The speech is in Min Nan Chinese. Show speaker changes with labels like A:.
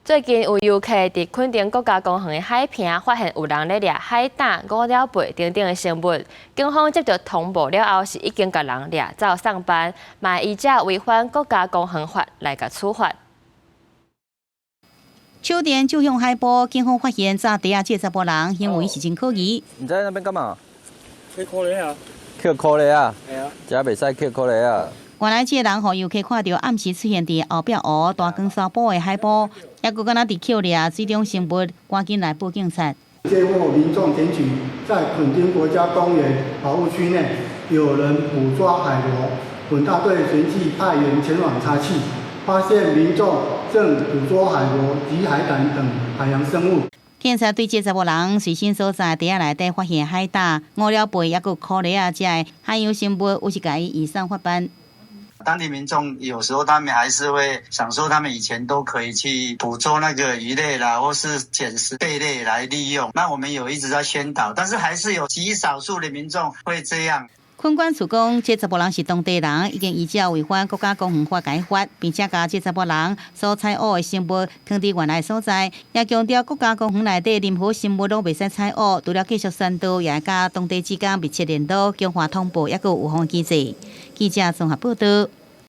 A: 最近有遊客佇墾丁國家公園的海坪發現有人咧掠海膽、烏鳥背等等的生物，警方接到通報了後，是已經共人掠走送辦，嘛依照違反國家公園法來共處罰。
B: 秋田就向海埔，警方發現紮袋仔這查埔人行為是真可疑。
C: 你在那邊幹嘛？
D: 抾苦蠣啊！
C: 抾苦蠣啊！
D: 係啊！
C: 這袂使抾苦蠣啊！
B: 原來這个人予遊客看著暗時出現佇後壁湖大岡沙埔的海埔，猶閣敢若佇抾掠水中生物，趕緊來報警察。
E: 接獲民眾檢舉，在墾丁國家公園保護區內有人捕抓海螺，本大隊隨即派員前往查緝，發現民眾正捕捉海螺及海膽等海洋生物。
B: 警察對這查埔人隨身所在袋仔內底發現海膽、烏鳥背，猶閣苦蠣仔，這个海洋生物，有是共伊移送法辦。
F: 當地民眾有時候他們還是會想說，他們以前都可以去捕捉那個魚類啦，或是撿拾貝類來利用。那我們有一直在宣導，但是還是有極少數的民眾會這樣。
B: 墾管處講，這查埔人是當地人，已經依照違反國家公園法共罰，並且共這查埔人所採挖的生物囥佇原來所在，也強調國家公園內底任何生物攏袂使採挖，除了繼續宣導，也會佮當地之間密切聯絡，強化通報，猶閣有預防機制。記者綜合報導。